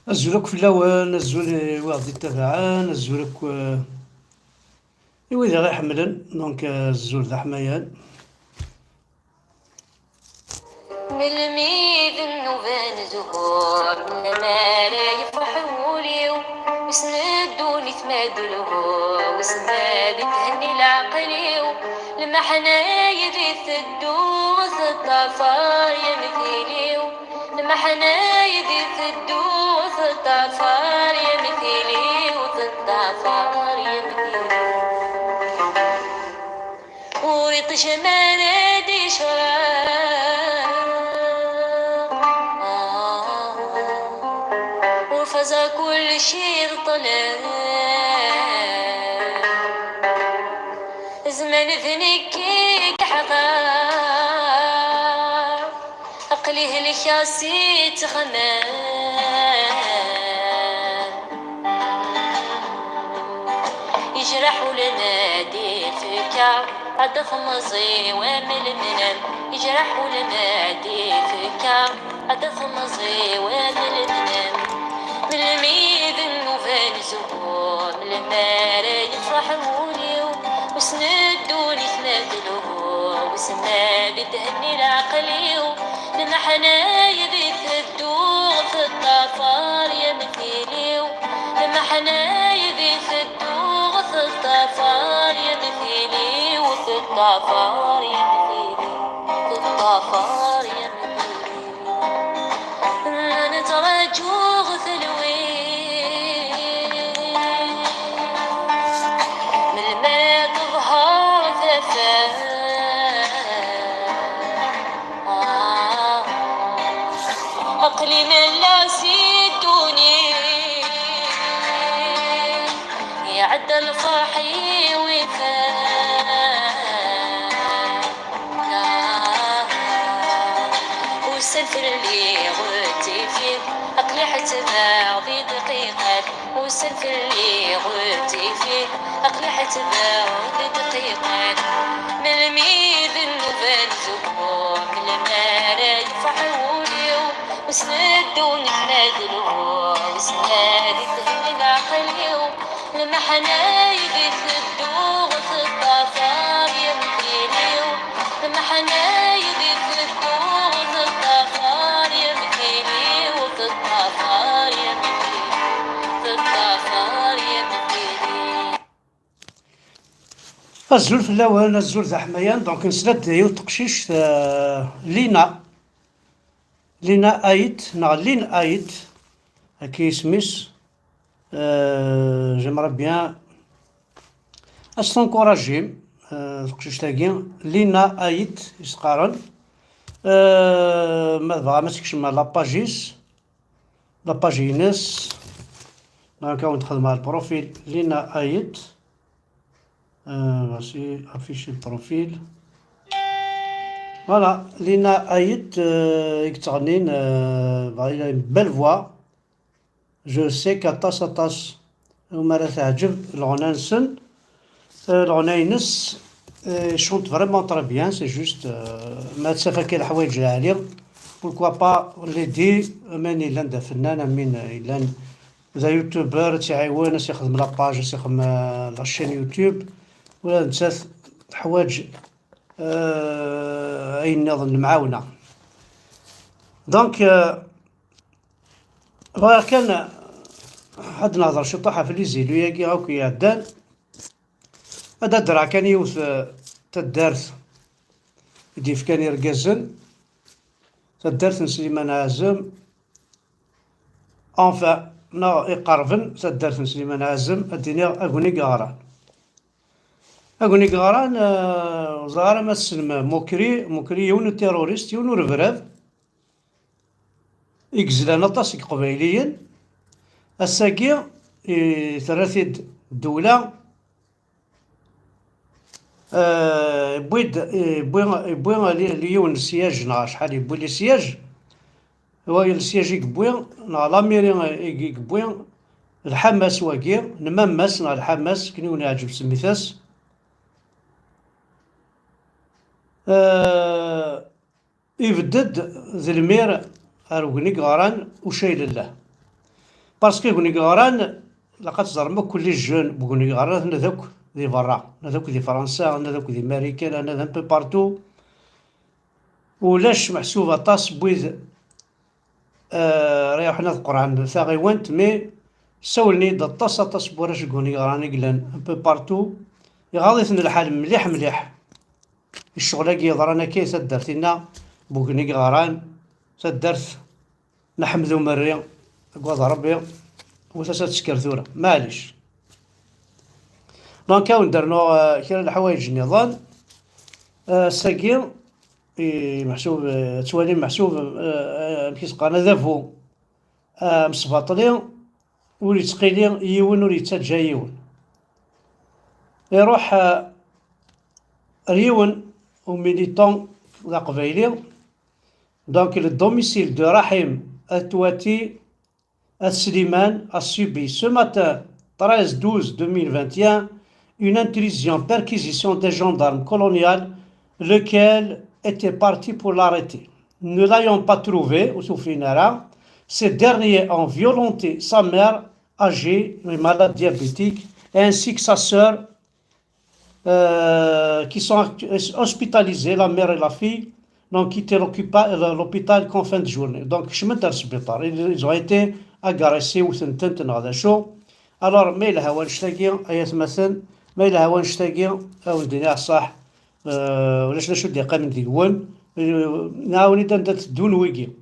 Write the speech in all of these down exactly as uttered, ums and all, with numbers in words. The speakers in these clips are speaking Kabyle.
Azul akk fell-awen, azul i waɣ-d-ittabaɛen, azul akk, eh, i wid i ɣ-iḥemmlen, donc, eh, azul d aḥmayan. Melmi d nnuba n zzhu, melmi ara yefreḥ wul-iw, wissen ddunit ma d lehhu, wissen ma d thenni leɛqel-iw, lmeḥna yid-i teddu teṭṭafar yam tili-w. Lmeḥna yid-i teddu teṭṭafar yam tili-w, teṭṭafar yam tili-w. Ur iṭij mi ara d-icreq, ur fazeɣ kullec i ṭṭleb. Zman d nekk i yeḥḍer, aql-i helkeɣ si ttexmam. Yejreḥ ul ma d-ifka, ad temẓi wam lemnam. Yejreḥ ul ma d-ifka, ad temẓi wam lemnam. Melmi d nnuba n zzhu, melmi ara yefreḥ wul-iw, wissen ddunit ma d lehhu, wissen ma d thenni leɛqel-iw. Lmeḥna yid-i teddu teṭṭafar yam tili-w. Lmeḥna yid-i teddu teṭṭafar yam tili-w, teṭṭafar yam tili-w, teṭṭafar yam tili-w. Nettṛaǧu talwit, melmi teḍher tafat. Aql-i nella si ddunit, iɛedda lferḥ-iw ifat. Ussan fell-i ɣettibin, aql-i ḥettbeɣ di dqiqat. Ussan fell-i ɣettibin, aql-i ḥettbeɣ di dqiqat. Melmi d nnuba n zzhu, melmi ara yefreḥ wul-iw, wissen ddunit ma d lehhu, wissen ma d thenni leɛqel-iw. Lmeḥna yid-i teddu teṭṭafar yam tili-w. Lmeḥna yid-i teddu teṭṭafar yam tili-w, teṭṭafar yam tili-w, teṭṭafar yam tili-w. Azul fell-awen, azul d aḥmayan. Donc, nesla-d yiwet teqcict, euh, Lina. Lina Ait, neɣ Lin Ait, akka isem-is. Euh, j'aimerais bien ad s-tencouragim, euh, teqcict-agi, Lina Ait i s-qqaren. Euh, ma tebɣam ad tekcem la page-is, la page-ines. Donc, ad wen-d-xedmeɣ le profil Lina Ait. Euh, voici, afficher le profil. Voilà, Lina Ait, euh, i yettɣennin, euh, elle a une belle voix. Je sais qu'aṭas, aṭas umi ara teɛǧeb leɣna-nsen. Euh, leɣna-ines, euh, chante vraiment très bien, c'est juste, euh, ma taf akka leḥwayeǧ lɛali, pourquoi pas l'aider, am win yellan d afennan, am win yellan d ayutubeur, ad tt-iɛiwen, ad s-ixdem la page, ad s-ixdem, euh, la chaîne YouTube. Ula d nettat teḥwaǧ, euh, ayen nniḍen, lemɛawna. Donc, euh, bɣiɣ kan ad nehḍer ciṭuḥ ɣef les élus-agi akk iɛeddan. Ad d-adreɣ kan yiwet, euh, taddart i d-yefkan irgazen, taddart n Sliman Ɛazem, enfin, neɣ iqerben taddart n Sliman Ɛazem, ad d-iniɣ Agni Geɣran. Agni Geɣran, euh, ur ẓriɣ ara ma tessnem Mukri. Mukri yiwen n terrorist, yiwen n urebrab i yezlan aṭas deg Iqbayliyen. Ass-agi, i, terra-t-id ddewla, euh, yewwi-d, yewwi, yewwi li, li yiwen n siège neɣ acḥal, yewwi li siège. Wagi n siège i yewwi, neɣ lamiri i, i yewwi, d Ḥamas wagi, n Mammas neɣ d Ḥamas, akken i wen-iɛǧeb semmit-as. Euh, ibedd-d d lmir ar Ugni Geɣran Ucaylellah. Parce que deg Ineɣran, ilaq ad teẓrem akk les jeunes n Ineɣran, atan ad akk di berra, atan ad akk di Fransa, atan ad akk di Marikan, atan ad un peu partout. Ulac meḥsub aṭas n wid, euh, ara iruḥen ad qerɛen taɣiwant, mais ssawlen-iyi-d aṭas, aṭas n warrac deg Ineɣran i yellan un peu partout. Iɣaḍ-iten lḥal mliḥ, mliḥ. Ccɣel-agi yeḍran akka i taddart-inna n Ineɣran, taddart n Ḥmed Umerri, agad Ṛebbi, wwet-as ad tesker tura, maɛlic. Donc, ad wen-d-rnuɣ, euh, kra n leḥwayeǧ nniḍen. Euh, ass-agi, i, meḥsub, euh, ad twalim meḥsub, euh, euh, amek i s-qqaren, adabu, euh, amesbaṭli, ur yettqili yiwen, ur yettaǧǧa yiwen. Iruḥ, euh, ar yiwen u militant d aqbayli. Donc, le domicile de Rahim At Twati At Slimane a subi ce matin, treize douze deux mille vingt et un, une intrusion, perquisition des gendarmes coloniales, lequel était parti pour l'arrêter. Ne l'ayant pas trouvé, ur t-ufin ara, ces derniers ont violenté sa mère âgée et malade diabétique, ainsi que sa sœur, euh, qui sont actu-, hospitalisées, la mère et la fille, donc qui étaient l'occupa-, l'hôpital qu'en fin de journée. Donc, kecment ar sbiṭar. Ils, ils ont été agressés, wten-tent neɣ d acu. Alors, ma yelha wannect-agi, ay atmaten, ma yelha wannect-agi, ad wen-d-iniɣ ṣṣeḥ, euh, ulac d acu d-iqqimen deg-wen, euh, nɛawen-id anda teddun wigi.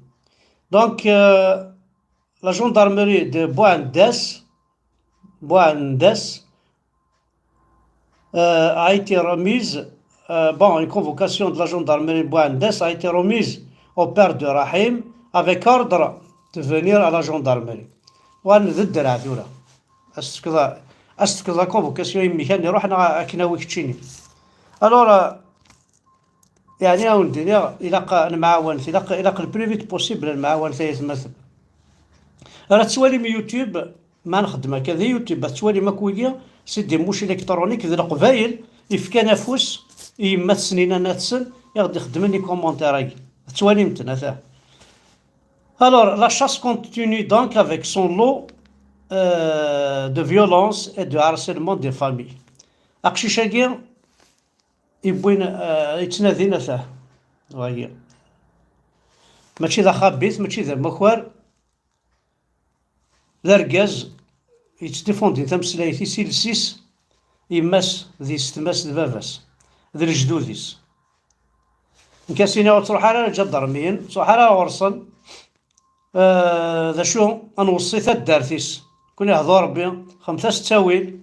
Donc, euh, la gendarmerie de Bouendes, Bouendes, euh, a été remise, euh, bon, une convocation de la gendarmerie Bouendes a été remise au père de Rahim avec ordre de venir à la gendarmerie. Wan d ddreɛ tura. As-tefkeḍ, as-tefkeḍ la convocation i mmi-k, ad iruḥ neɣ akken awi keččini. Alors, euh, yeɛni, ad wen-d-iniɣ, ilaq ad nemɛawan, ilaq, ilaq le plus vite possible ad nemɛawan tayetmaten. Ara tettwalim YouTube, ma nxeddem akka di YouTube, ad tettwalim akk wigi, c'est des mouches électroniques, d Leqbayel yefkan afus i yemma-tsen, inan-atsen, i ɣ-d-ixeddmen les commentaires-agi. Ad tettwalim-ten, ata. Alors, la chasse continue donc avec son lot, euh, de violence et de harcèlement des familles. Aqcic-agi, yewwin, euh, yettnadin atah. Wagi. Mačči d axabit, mačči d amakar. D argaz, yettdifundin tameslayt-is, iles-is, yemma-s d yessetma-s d baba-s, d lejdud-is. Nekk as-iniɣ ur ttruḥ ara ar lǧadarmiyin, ur ttruḥ ara ɣur-sen. Euh, d acu, ad nweṣṣi taddart-is. Kun ihdu Rebbi, xemt-as ttawil.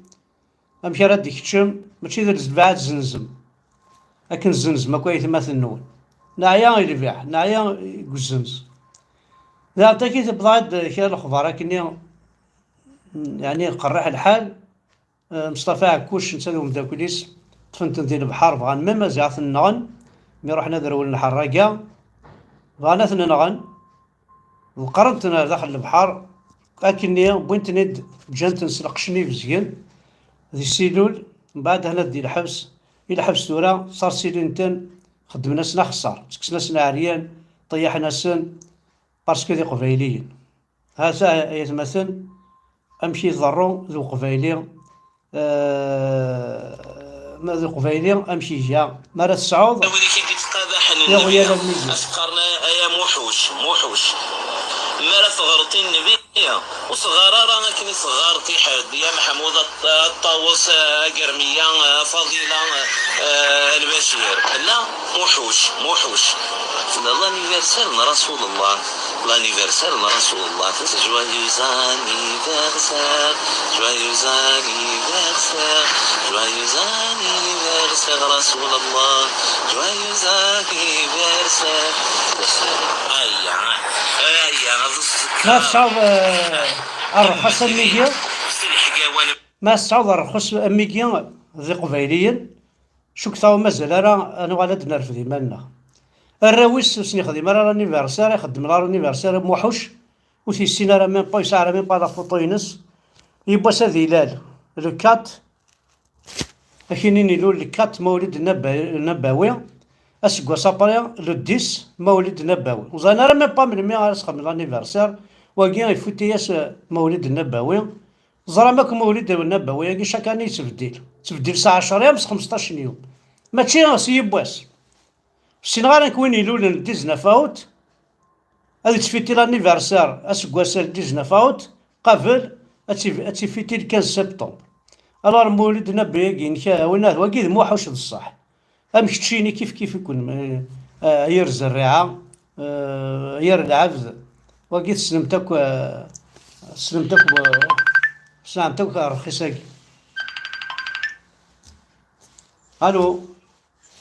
Amek ara d-ikeččem? Mačči d lbaɛ ad tzenzem. Akken tzenzem akk aytmaten-nwen. Neɛya i lbiɛ, neɛya i uzzenz. Daɣen tagi tebḍa-d kra n lexbar akkenni, yeɛni iqerreḥ lḥal. Eh, Meṣṭafa Ɛekkuc, netta d umeddakel-is, ṭṭfen-ten di lebḥer, bɣan même ad ten-nɣen, mi ruḥen ad rewlen lḥerraga, bɣan ad ten-nɣen, ḍeqqren-ten ar daxel lebḥer, akkenni wwin-ten-id, ǧǧan-ten s lqecc-nni ibezgen, di Silul, mbeɛd hna di lḥebs, i lḥebs tura, ssersilin-ten, xeddmen-asen axeṣṣar, ttekksen-asen aɛeryan, ṭeyyḥen-asen, parce que d iqbayliyen. Hata, ay atmaten, amek i tḍerru d uqbayli, eh, ma d uqbayli, amek iga, ma ara tesɛuḍ wid i k-id-ittqadaḥen iɣyal nnbi, ad s-qqaren ay amuḥuc, muḥuc. Mi ara teɣreḍ i nnbi, ur teɣɣar ara akken i teɣɣareḍ i ḥedd, ya Meḥmud, a Ṭ-, a Ṭawes, a Germiya, a Faḍila, a Lbacir. La, muḥuc, muḥuc. Tella l'anniversaire n Rasulullah. L'anniversaire n Rasulullah. Joyeux anniversaire, joyeux anniversaire, joyeux anniversaire Rasulullah, joyeux anniversaire. Aya, aya, ma tesɛuḍ, eh, rrxas am wigi, ma tesɛuḍ rrxas am wigi d iqbayliyen, cukkteɣ ur mazal ara ad nuɣal ad d-nerfed iman-nneɣ. Arraw-is ur sen-yexdim ara l'anniversaire, ixeddem l'anniversaire am wuḥuc, ur t-yessin ara même pas, yesɛa ara même pas la photo-ines. Yiwwas ad ilal le quatre, ad k-inin ilul le quatre Mawlid Naba-, Nabawi, aseggas après le dix Mawlid Nabawi. Ur ẓrin ara même pas melmi ara s-xedmen l'anniversaire, Wagi ifut-as, eh, Mawlid Nnabawi. Ẓram akk Mawlid Nnabawi-agi, chaque année yettbeddil. Yettbeddil s ɛecṛa yam s xmesṭac n yum. Mačči s yiwwas. Ur ssineɣ ara nekk win ilulen le dix-neuf août, ad yettfiti l'anniversaire aseggas le dix-neuf août, qabel ad tt-, ad tt-ifiti le quinze septembre. Alors, Mawlid Nnabawi-agi-inek, a winna, wagi d Muḥuc d ṣṣeḥ. Am keččini kif kif ikun, eh, eh, yir zerriɛa, eh, yir lɛebd. Wagi tessnemt akk, eh, tessnemt akk, eh, tessnemt akk rxis-agi. Allo,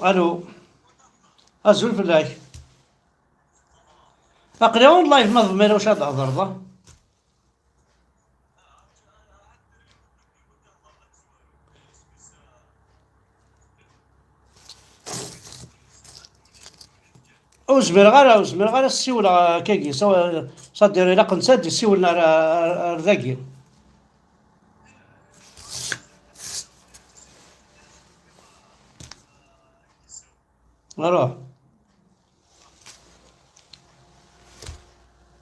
allo. Azul fell-ak. Aql-i on live, ma tebɣiḍ ad d-thedreḍ. Ur zmireɣ ara, ur zmireɣ ara ad ssiwleɣ akkagi. Ça, ça veut dire, ilaq netta ad d-issiwel ar, ar, ar dagi. Alors.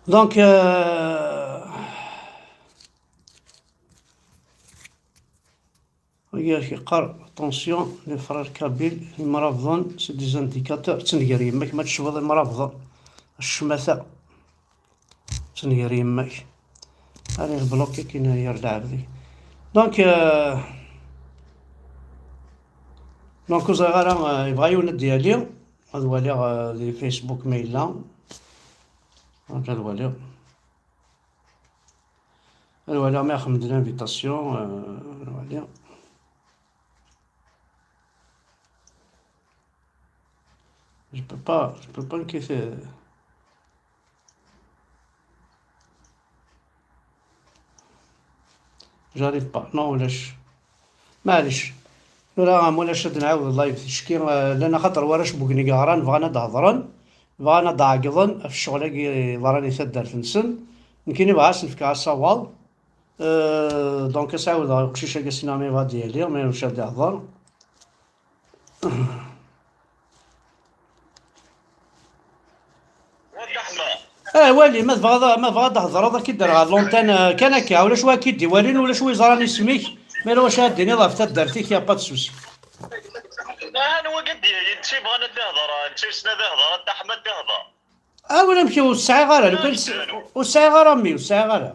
Donc, euh, Wagi ad k-yeqqar, attention, les frères kabyles, imrabḍen, c'est des indicateurs. Ttenger yemma-k ma tecbiḍ imrabḍen. Ccmata. Ttenger yemma-k. Allez, bloqué-k-in yir lɛebd-ik. Donc, euh, donc, ur ẓriɣ ara, euh, yebɣa yiwen ad d-yali, ad waliɣ, euh, di Facebook ma yella. Donc, ad waliɣ. Ad waliɣ ma ixdem-d l'invitation, euh, ad waliɣ. Je peux pas, je peux pas quitter. J'arrive pas. Non, ulac. Maɛlic. Tura, am ulac, ad nɛawed live ticki, euh, llan axaṭer warrac n Bugni Yeɣran bɣan ad d-hedren, bɣan ad d-ɛeggḍen ɣef ccɣel-agi yeḍran i taddart-nsen. Nekkini bɣiɣ ad sen-fkeɣ asawaḍ. Euh, donc, ad s-ɛawdeɣ i uqcic-agi, sinama yebɣa ad d-yali, ma ulac ad d-ihder. Ah, wali, ma tebɣiḍ, ma tebɣiḍ ad d-thedreḍ, ad k-id-rreɣ ɣer l'antenne, euh, kan akka, ulac wa k-id-iwalin, ulac wa yeẓran isem-ik, ma yella wacu ad d-tiniḍ ɣef taddart-ik, y a pas de souci. Ah, anwa i d-, netta yebɣan ad d-ihder, netta yessen ad ihder, a Dda Ḥemma ad d-ihder. Ah, wala amek, ur sɛiɣ ara, lukan s-, ur sɛiɣ ara, mmi, ur sɛiɣ ara.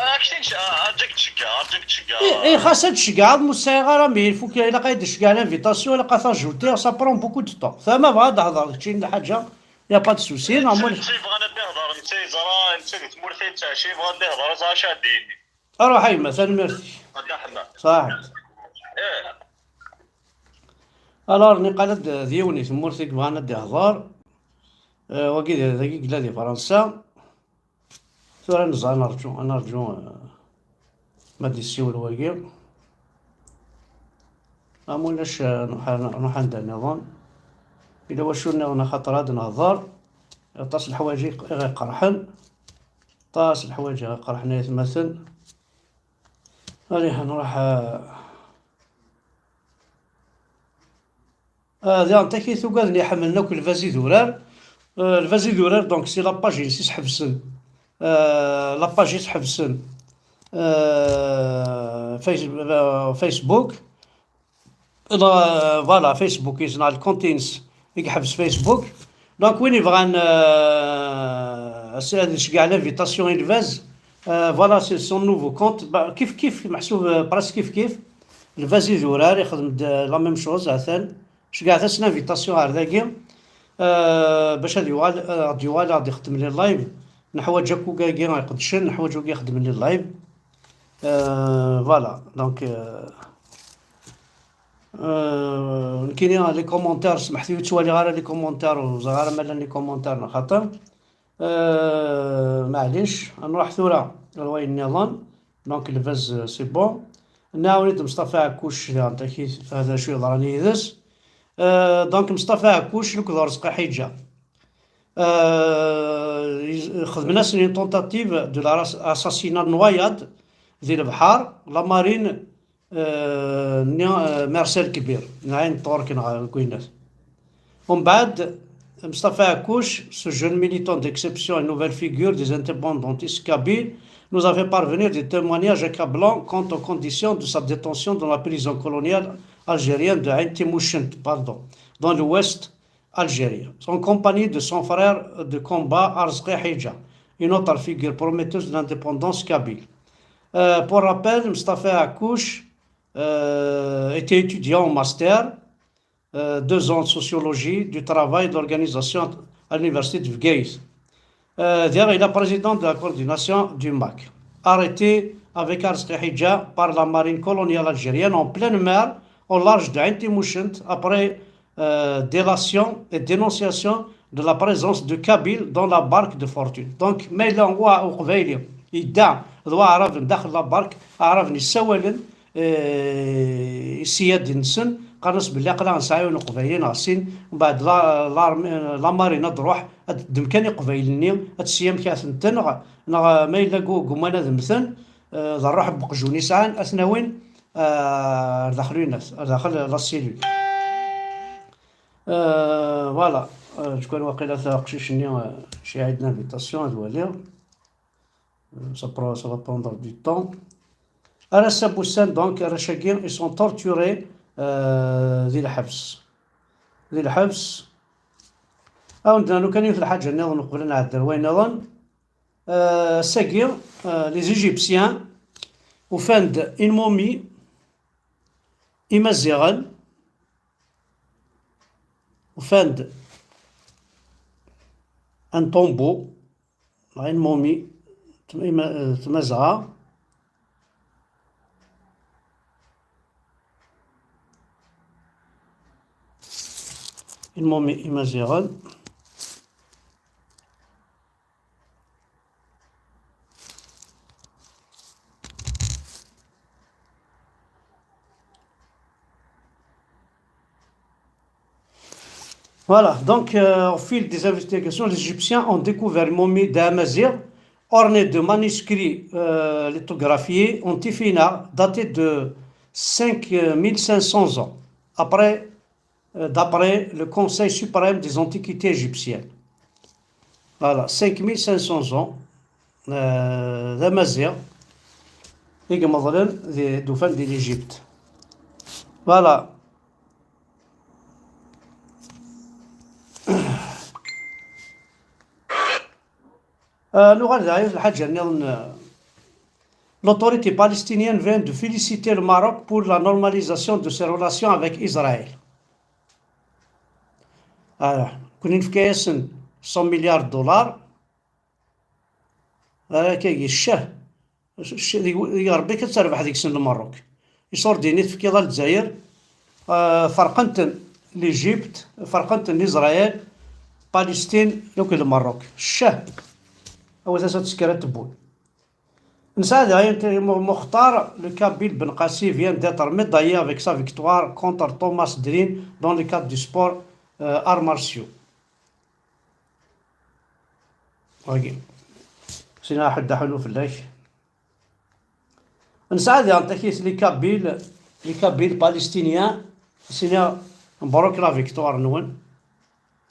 Ah, ak-t-in-, ah, arǧu ad k-d-ceggeɣ, arǧu ad k-d-ceggeɣ. Eh, eh, xas ad d-tceggɛeḍ, ma ur sɛiɣ ara, mais il faut que, ilaq ad d-tceggɛeḍ l'invitation, ilaq ad tajouter, ça prend beaucoup de temps. Tama bɣa ad d-hḍeṛ keččini lḥaǧa, y a pas de souci, normal. Netta yebɣan ad d-ihḍer, netta yeẓra, netta di tmurt ay yettɛici, yebɣa ad d-ihḍer, ad ẓer acu ad d-yini. Aruḥ a yemma, tanemmirt-ik. Ad d-aḥemma. Ṣaḥit. Eh. Alors, niqal-d d yiwen i tmurt i yebɣan ad d-ihḍer. Eh, wagi d, dagi yella di Fransa. Tura neẓra, ad nerǧu, ad nerǧu, eh, ma d-yessiwel wagi. Am ulac, eh, nruḥ, nruḥ anda nniḍen. Yella wacu nniḍen axaṭer ad nehḍer. Aṭas n leḥwayeǧ i, i ɣ-iqerḥen. Aṭas n leḥwayeǧ i ɣ-iqerḥen ay atmaten. Allez, ad nruḥ, eh, Ah, diɣen takit ugaden iḥemmlen akk lbaz idurar. Euh, lbaz idurar, donc, c'est la page-ines i s-ḥebsen. Euh, la page i s-ḥebsen. Euh, Face-, euh, Facebook. La, voilà, Facebook, is neɣ lkunt-ines i iḥbes Facebook. Donc, win yebɣan, euh, ad, ad iceggeɛ l'invitation i lbaz, euh, voilà, c'est son nouveau compte. Bah, kif kif, meḥsub, euh, presque kif kif. Lbaz idurar, ixdem-d, euh, la même chose, atan. Ceggɛet-as l'invitation ar dagi, euh, bac ad yuɣal, ad ɣ-d-yuɣal, ad ɣ-d-ixdem les lives. Neḥwaǧ akk ugagi iqedcen, neḥwaǧ wagi ixedmen les lives. Euh, voilà, donc, euh, euh, nekkini les commentaires, smeḥt-iyi ur ttwaliɣ ara les commentaires, ur ẓriɣ ara ma llan les commentaires neɣ xaṭi. Euh, maɛlic, ad nruḥ tura ɣer wayen nniḍen. Donc, lbaz, euh, c'est bon. Nɛawen-id Mustafa Ɛekkuc, daɣen, takit, hada acu yeḍran yid-s. Euh, donc, Mustafa Ɛekkuc, akked Urezqi Ḥiǧa. Euh, xedmen-asen une tentative de la ras-, assassinat n wayeḍ di lebḥer, la marine, euh, nni, euh, Marcel Kbir, n Ɛin Ṭurk neɣ deg winnat. Umbeɛd, Mustafa Akouch, ce jeune militant d'exception et nouvelle figure des indépendantistes kabyles, nous a fait parvenir des témoignages accablants quant aux conditions de sa détention dans la prison coloniale algérienne de Ain Timouchent, pardon, dans l'ouest algérien, en compagnie de son frère de combat Arzqi Hidja, une autre figure prometteuse de l'indépendance kabyle. Euh, pour rappel, Mustafa Akouch euh, était étudiant au master, euh, deux ans de sociologie du travail et de l'organisation à l'université de Bgayet. Euh, d'ailleurs, il est président de la coordination du mac. Arrêté avec Arzqi Hidja par la marine coloniale algérienne en pleine mer, au large de Ain Timouchent, après euh, délation et dénonciation de la présence de Kabyles dans la barque de fortune. Donc, ma yella wa uqbayli yedda d waɛraben daxel la barque, aɛraben yessawalen, eh, s yad-nsen, qqaren-as belli aql-aɣ nesɛa yiwen uqbayli neɣ sin, mbeɛd la, l'armée, la marine ad d-truḥ, ad d-teddem kan iqbaylen-nni, ad tessi amek ad ten-tenɣ, neɣ ma yella gu-, gumman ad mmten, eh, d ṛṛuḥ n weqjun i sɛan, ad ten-awin, eh, ar daxel uyennat, ar daxel la cellule. Euh, voilà. Euh, je crois waqila aqcic-nni, euh, ci-, l'invitation ad waliɣ. Euh, ça prend, ça va prendre du temps. Arrac-agi, donc, arrac-agi, ils sont torturés, euh, di lḥebs. Di lḥebs. Ah, on a l'occasion de la haja, on a l'occasion de la haja. Euh, ass-agi, euh, les Égyptiens ufan-d une momie, Imaziɣen ufan-d un tombeau, une momie, tma-, euh, Tmazɣa, une momie Imaziɣen. Voilà, donc, euh, au fil des investigations, les Égyptiens ont découvert une momie d'un Amazigh ornée de manuscrits, euh, lithographiés en tifinagh daté de cinq mille cinq cents ans après euh, d'après le Conseil suprême des antiquités égyptiennes. Voilà, cinq mille cinq cents ans, euh, d Amaziɣ i imeḍlen di, d-ufan di l'Égypte. Voilà. Euh, nuɣal daɣ yiwet lḥaǧa nniḍen, euh, l'autorité palestinienne vient de féliciter le Maroc pour la normalisation de ses relations avec Israël. Ah, kuni nefka-yasen cent milliards de dollars. Ah, kagi, ccah. Ccah, deg, deg Rebbi kan terbeḥ deg-sen Lmerruk. Iṣurdiyen i tefkiḍ a Lezzayer, ah, ferqen-ten l'Égypte, ferqen-ten l'Israël, Palestine, akked Lmerruk. Ccah. Awet-as ad tesker ad tewwun. Nesɛa daɣen Mu-, Muxtar, le Kabyle Ben Qassi vient d'être médaillé avec sa victoire contre Thomas Drin dans le cadre du sport, euh, arts martiaux. Wagi. Sina ḥedd aḥunu fell-ak. Nesɛa daɣen takit les Kabyles, les Kabyles palestiniens, sina mbruk la victoire-nwen.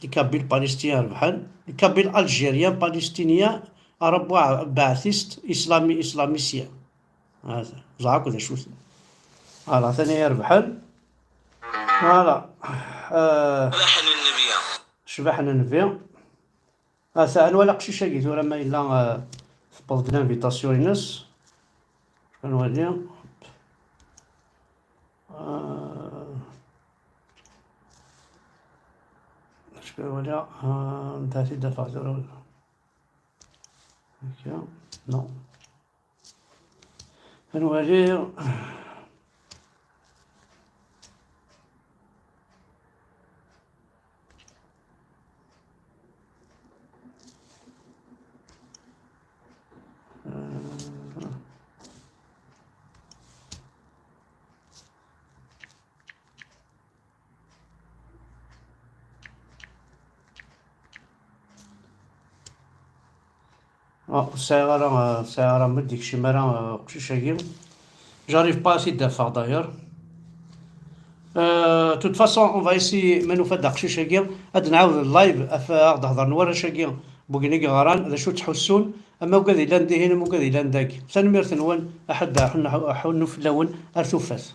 Les Kabyles palestiniens rebḥen. Les Kabyles algériens palestiniens, arab baathiste islami, islamicien. Hada. Ẓer akk d acu-ten. Voilà, tani rebḥen. Voilà. Euh, cbaḥ n nnbi. Ata, ad nwali aqcic-agi tura ma yella, euh, tewweḍ-d l'invitation-ines. Ad nwali. Euh, Acu ara waliɣ? Ah, netta ad t-id-afeɣ tura. Akka, non. Ad nwali. Euh, Ah, ur sɛiɣ ara, ur sɛiɣ ara ma d-ikcem ara, euh, uqcic-agi. J'arrive pas à t-id-afeɣ d'ailleurs. Euh, De toute façon, on va essayer, ma nufa-d aqcic-agi, ad d-nɛawed live, af aɣ-d-hedren warrac-agi n wigni yeɣran, d acu ttḥussun, ama ugad yellan dihin, ama ugad yellan dagi. Tanemmirt-nwen, aḥuddu aḥunnu fell-awen ar tufat.